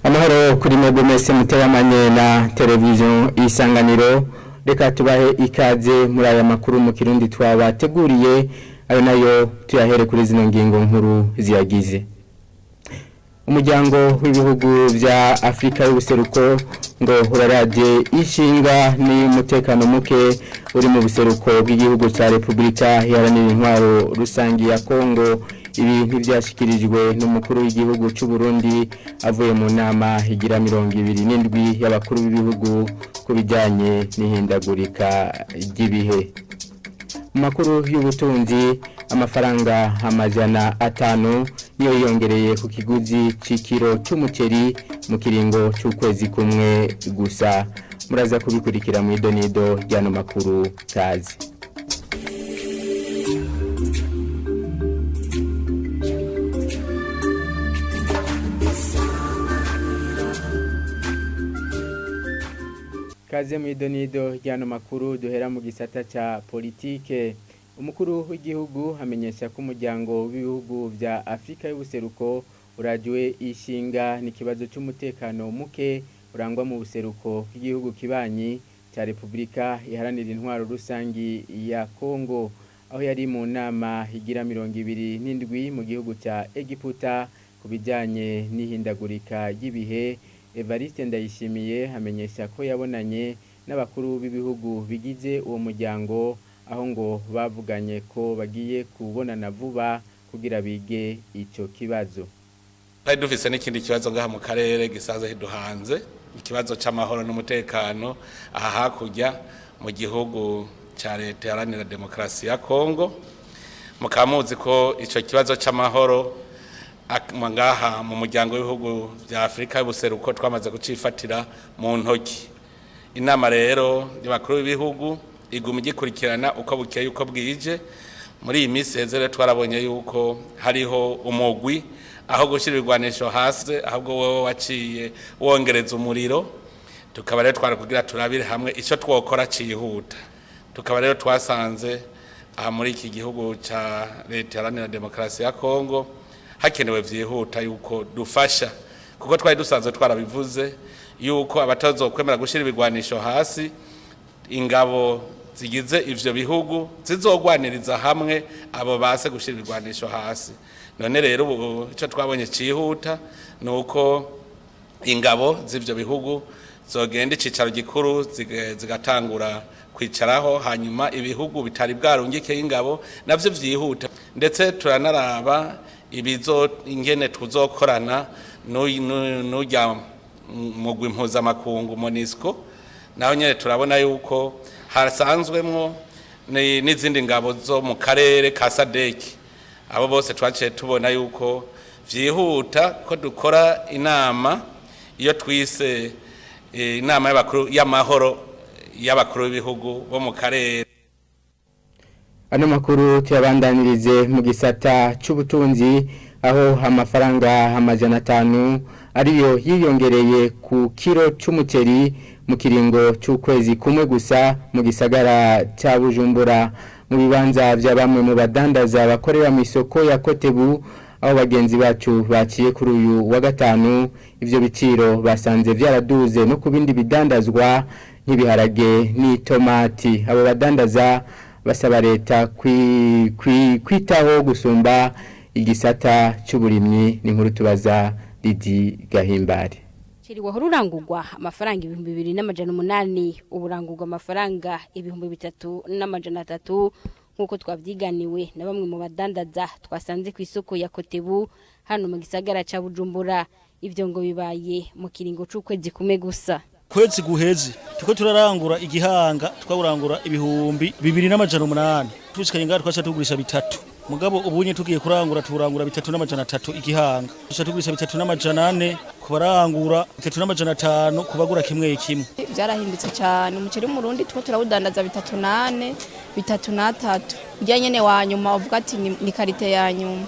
Amahoro kuri mwebwe mwese muteramanye na televiziyo Isanganiro. Reka tubahe ikaze muri aya makuru mu Kirundi twabateguriye, ayo nayo tuyahere kuri zino ngingo nkuru ziyagize. Umuryango w'ibihugu vya Afrika y'ubuseruko ngo uraraje ishinga ni umutekano muke uri mu buseruko bw'igihugu ca Republika Iharanira Intwaro Rusangi ya Kongo. Ibi ntivyashikirijwe n'umukuru w'igihugu c'u Burundi avuye mu nama igira 27 y'abakuru b'ibihugu ku bijanye n'ihindagurika ry'ibihe. Mu makuru y'ubutunzi, amafaranga 500 niyo yiyongereye ku kiguzi c'ikiro c'umuceri mu kiringo c'ukwezi kumwe gusa. Muraza kubikurikira mu idonido ry'ano makuru kazi. Kaze mu idonido ry'ano makuru duhera mu gisata ca politike. Umukuru w'igihugu amenyesha ko umuryango w'ibihugu vya Afrika y'ubuseruko urajuwe ishinga n'ikibazo c'umutekano muke urangwa mu buseruko bw'igihugu kibanyi ca Republika Iharanira Intwaro Rusangi ya Kongo, aho yari mu nama igira 27 mu gihugu ca Egiputa ku bijanye n'ihindagurika ry'ibihe. Evariste Ndayishimiye amenyesha ko yabonanye n'abakuru b'ibihugu bigize uwo muryango, aho ngo bavuganye ko bagiye kubonana vuba kugira bige ico kibazo. Twari dufise n'ikindi kibazo ngaha mu karere gisanzwe kiduhanze, ikibazo c'amahoro n'umutekano aha hakurya mu gihugu ca Leta Iharanira Demokarasi ya Kongo. Mukaba muzi ko ico kibazo c'amahoro ngaha mu muryango w'ibihugu vya Afrika y'ubuseruko twamaze kucifatira mu ntoki. Inama rero y'abakuru b'ibihugu iguma igikurikirana uko bukeye uko bwije. Muri iyi minsi heze rero twarabonye yuko hariho umugwi aho gushyira ibigwanisho hasi, ahubwo wowe waciye wongereza umuriro. Tukaba rero twarakugira turabire hamwe icyo twokora cihuta. Tukaba rero twasanze aha muri iki gihugu ca Leta Iharanira Demokarasi ya Kongo hakenewe vyihuta yuko dufasha, kuko twari dusanzwe twarabivuze yuko abatazokwemera gushyira ibigwanisho hasi, ingabo zigize ivyo bihugu zizogwaniriza hamwe abo base gushyira ibigwanisho hasi. None rero ubu icyo twabonye cihuta ni uko ingabo z'ivyo bihugu zogenda icicaro gikuru zigatangura kwicaraho, hanyuma ibihugu bitari bwarungikeyo ingabo navyo vyihuta. Ndetse turanaraba ibizo ingene tuzokorana n'urya mugwi mpuzamakungu MONUSCO, naho nyene turabona yuko hasanzwemwo n'izindi ngabo zo mu karere ka SADC. Abo bose twaciye tubona yuko vyihuta ko dukora inama iyo twise inama y'abakuru y'amahoro y'abakuru b'ibihugu bo mu karere. Ano makuru tuyabandanirize mu gisata c'ubutunzi, aho amafaranga 500 ariyo yiyongereye ku kiro c'umuceri mu kiringo c'ukwezi kumwe gusa mu gisagara ca Bujumbura, mu bibanza vya bamwe mu badandaza bakorera mu isoko ya Kotebu, aho bagenzi bacu baciye kuri uyu wa gatanu. Ivyo biciro basanze vyaraduze no ku bindi bidandazwa nk'ibiharage n'itomati. Abo badandaza basaba leta kwitaho gusumba igisata c'uburimyi. Ni nkuru tubaza Lidi Gahimbare. Umuceri wahora urangurwa amafaranga 2800 uburangurwa amafaranga 3300, nk'uko twavyiganiwe na bamwe mu badandaza twasanze ku isoko ya Kotebu hano mu gisagara ca Bujumbura. Ivyo ngo bibaye mu kiringo c'ukwezi kumwe gusa. Kwezi guheze tuko turarangura igihanga, twawurangura 2800, tushikanye ngaha twaca tugurisha 3. Mugabo ubunye tugiye kurangura turangura 3300 igihanga, tuca tugurisha 3400 kubarangura, 3500 kubagura kimwe kimwe. Byarahindutse cyane. Umuceri w'Umurundi tuko turawudandaza 3400, 33, urya nyene wa nyuma uvuga ati ni qualité ya nyuma.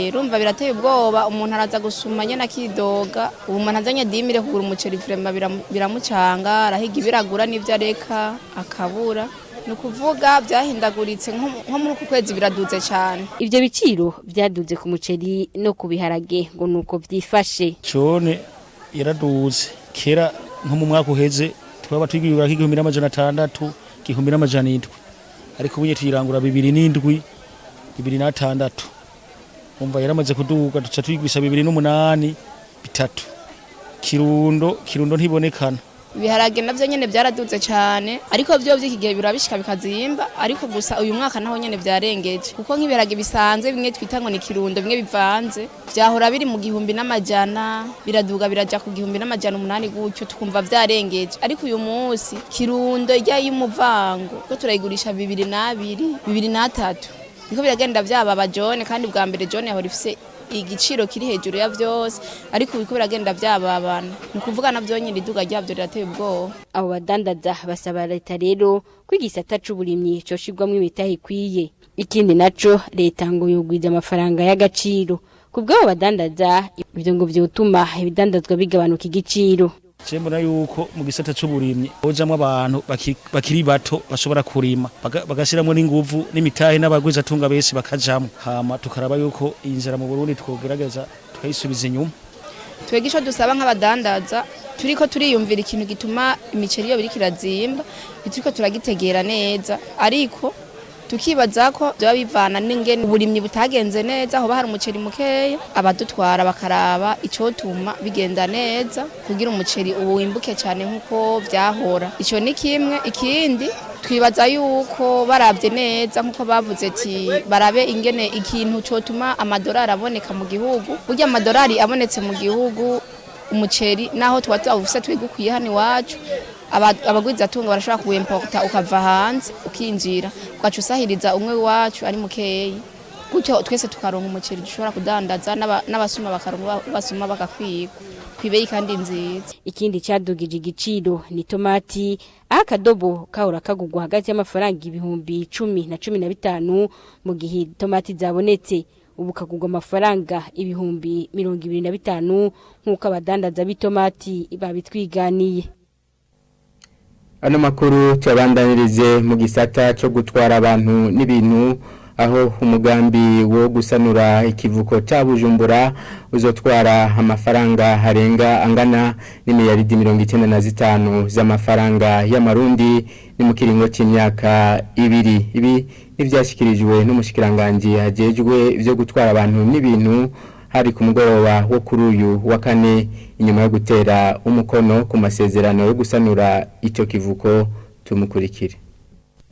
Urumva birateye ubwoba, umuntu araza gusuma nyene akidoga. Ubu umuntu azanye 10 000 kugura umuceri, vraiment biramucanga, arahiga ibiragura n'ivyo areka akabura. Ni ukuvuga byahindaguritse nko muri uku kwezi biraduze cyane. Ivyo biciro vyaduze ku muceri no ku biharage ngo nuko vyifashe. Cone Yaraduze kera, nko mu mwaka uheze twaba tuyigura 1600, 1700, ariko ubu tuyirangura 2007, 2006. Umva, yaramaze kuduga, duca tuyigurisha 2008, 3. Kirundo, kirundo ntibonekana. Ibiharage navyo nyene byaraduze cyane, ariko vyo vy'iki gihe birabishika bikazimba, ariko gusa uyu mwaka naho nyene vyarengeje, kuko nk'ibiharage bisanzwe bimwe twita ngo ni kirundo, bimwe bivanze, vyahora biri mu 1100, biraduga biraja ku 1800 gutyo, tukumva vyarengeje. Ariko uyu munsi kirundo ijya y'umuvango ko turayigurisha 2002, 2003, niko biragenda vyaba ba jaune. Kandi bwa mbere jaune yahora ifise igiciro kiri hejuru ya vyose, ariko ubu biragenda vyababana, ni ukuvuga navyo nyine iduga ryavyo rirateye ubwoba. Abo badandaza basaba leta rero ko igisata c'uburimyi coshirwamwo imitahe ikwiye. Ikindi naco, leta ngo yogwiza amafaranga y'agaciro. Ku bw'abo badandaza, ivyo ngo vyotuma ibidandazwa bigabanuka igiciro. Je mbona yuko mu gisata c'uburimyi hojamwo abantu bakiri bato bashobora kurima, bagashiramwo n'inguvu n'imitahe, n'abagwizatunga bese bakajamwo, hama tukaraba yuko inzara mu Burundi twogerageza tukayisubiza inyuma. Twebwe ico dusaba nk'abadandaza, turiko turiyumvira ikintu gituma imiceri iyo biriko irazimba, ntituriko turagitegera neza, ariko tukibaza ko byaba bivana n'ingene uburimyi butagenze neza, hoba hari umuceri mukeya. Abadutwara bakaraba icotuma bigenda neza kugira umuceri uwimbuke cyane nk'uko vyahora. Ico ni kimwe. Ikindi, twibaza yuko barabye neza nk'uko bavuze ati barabe ingene ikintu cotuma amadolari aboneka mu gihugu. Burya amadolari abonetse mu gihugu, umuceri naho tuba tuwufise twigukwiye hano iwacu, abagwizatunga barashobora kuwimporta ukava hanze ukinjira, ugaca usahiriza umwe wacu ari mukeyi, gutyo twese tukaronka umuceri dushobora kudandaza, n'abasuma bakaronka basuma bagakwirwa kw'ibeyi kandi nziza. Ikindi cadugije igiciro ni tomati, aho akadobo kahora kagurwa hagati y'amafaranga 10,000 na 15, mu gihe tomati zabonetse ubu kagurwa amafaranga 25,000, nk'uko abadandaza b'itomati babitwiganiye. Ano makuru tuyabandanirize mu gisata cyo gutwara abantu n'ibintu, aho umugambi wo gusanura ikivuko cya Bujumbura uzotwara amafaranga harenga angana n'imiliyaridi 95 z'amafaranga y'amarundi, ni mu kiringo cy'imyaka 2. Ibi n'ivyashyikirijwe n'umushikiranganji hajejwe ibyo gutwara abantu n'ibintu, hari ku mugoroba wo kuri uyu wa kane, inyuma yo gutera umukono ku masezerano yo gusanura icyo kivuko. Tumukurikire.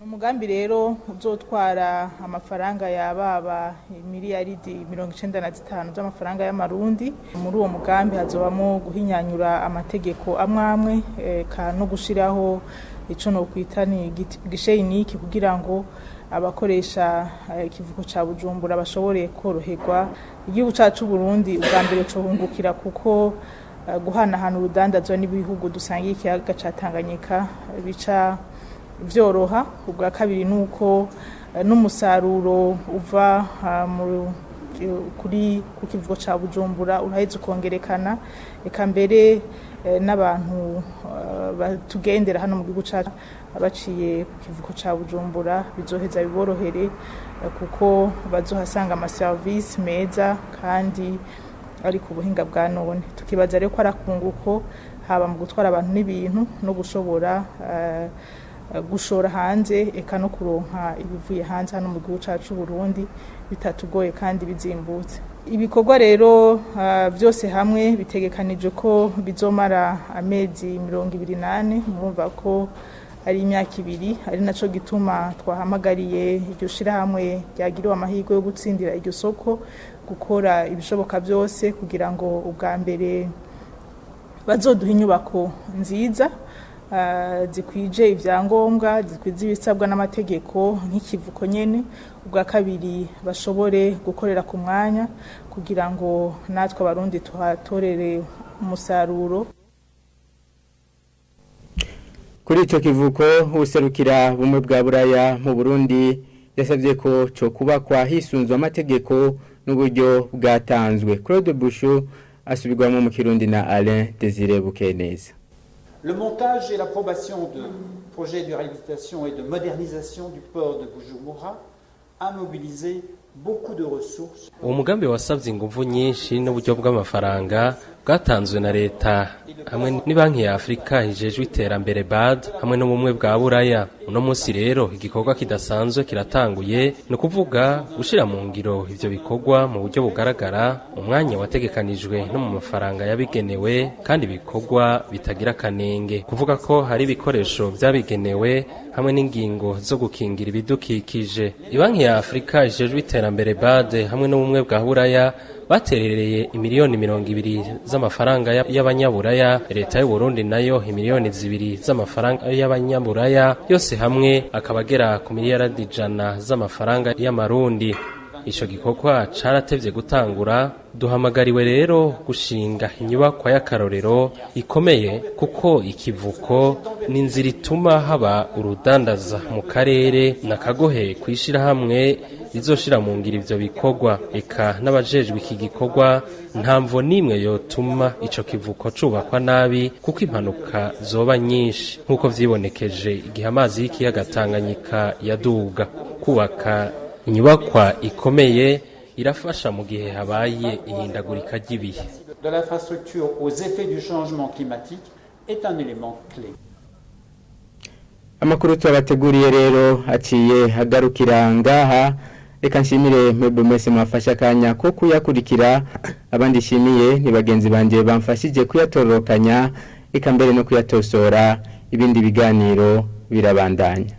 Umugambi rero uzotwara amafaranga yababa miliyaridi 95 z'amafaranga y'amarundi. Muri uwo mugambi hazobamo guhinyanyura amategeko amwe amwe ka no gushiraho ico no kwita ni guichet unique, kugira ngo abakoresha ikivuko ca Bujumbura bashobore koroherwa. Igihugu cacu Burundi ubwa mbere cohungukira, kuko guhanahana urudandazwa n'ibihugu dusangiye ikiyaga ca Tanganyika bica vyoroha. Ubwa kabiri nuko n'umusaruro uva kuri ku kivuko ca Bujumbura uraheze ukongerekana, eka mbere n'abantu batugendera hano mu gihugu cacu baciye ku kivuko ca Bujumbura bizoheza biborohere, kuko bazohasanga amaserivisi meza kandi ari ku buhinga bwa none. Tukibaza rero ko ari akunguko haba mu gutwara abantu n'ibintu no gushobora gushora hanze, eka no kuronka ibivuye hanze hano mu gihugu cacu Burundi bitatugoye kandi bizimbutse. Ibikorwa rero byose hamwe bitegekanije ko bizomara amezi 24, murumva ko ari imyaka 2, ari naco gituma twahamagariye iryo shirahamwe ryagiriwe amahirwe yo gutsindira iryo soko gukora ibishoboka byose kugira ngo ubwa mbere bazoduha inyubako nziza zikwije ibyangombwa, zikwije ibisabwa n'amategeko nk'ikivuko nyene. Ubwa kabiri, bashobore gukorera ku mwanya kugira ngo natwe Abarundi tuhatorere umusaruro. Kuri icyo kivuko, userukira Bumwe bwa Buraya mu Burundi yasabye ko cyo kubakwa hisunzwe amategeko n'uburyo bwatanzwe. Claude Bushu asubirwamo mu Kirundi na Alain Désiré Bukeneza. Le montage et l'approbation de projets de réhabilitation et de modernisation du port de Bujumbura a mobilisé beaucoup de ressources. Uwo mugambi wasabye inguvu nyinshi n'uburyo bw'amafaranga. bwatanzwe na leta hamwe n'ibanki ya Afurika ijejwe iterambere BAD hamwe n'ubumwe bwa Buraya. Uno munsi rero igikorwa kidasanzwe kiratanguye, ni ukuvuga gushira mu ngiro ivyo bikorwa mu buryo bugaragara mu mwanya wategekanijwe no mu mafaranga yabigenewe, kandi ibikorwa bitagira akanenge, kuvuga ko hari ibikoresho vyabigenewe hamwe n'ingingo zo gukingira ibidukikije. Ibanki ya Afurika ijejwe iterambere BAD hamwe n'ubumwe bwa Buraya baterereye imiliyoni 20 z'amafaranga y'abanyaburaya, leta y'u Burundi nayo imiliyoni 2 z'amafaranga y'abanyaburaya, yose hamwe akaba agera ku miliyaradi 100 z'amafaranga y'amarundi. Ico gikorwa caratevye gutangura, duhamagariwe rero gushinga inyubakwa y'akarorero ikomeye, kuko ikivuko ni inzira ituma haba urudandaza mu karere nakagohe kwishirahamwe rizoshira mu ngiro ivyo bikorwa. Eka n'abajejwe iki gikorwa nta mvo n'imwe yotuma ico kivuko cubakwa nabi, kuko impanuka zoba nyinshi nk'uko vyibonekeje igihe amazi y'ikiyaga Tanganyika yaduga. Kubaka inyubakwa ikomeye irafasha mu gihe habaye ihindagurika ry'ibihe. De l'infrastructure aux effets du changement climatique est un élément clé. Amakuru tubateguriye rero aciye hagarukira ngaha. Reka nshimire mwebwe mwese mwafashe akanya ko kuyakurikira. Abandi nshimiye ni bagenzi banje bamfashije kuyatororokanya, eka mbere no kuyatosora. Ibindi biganiro birabandanya.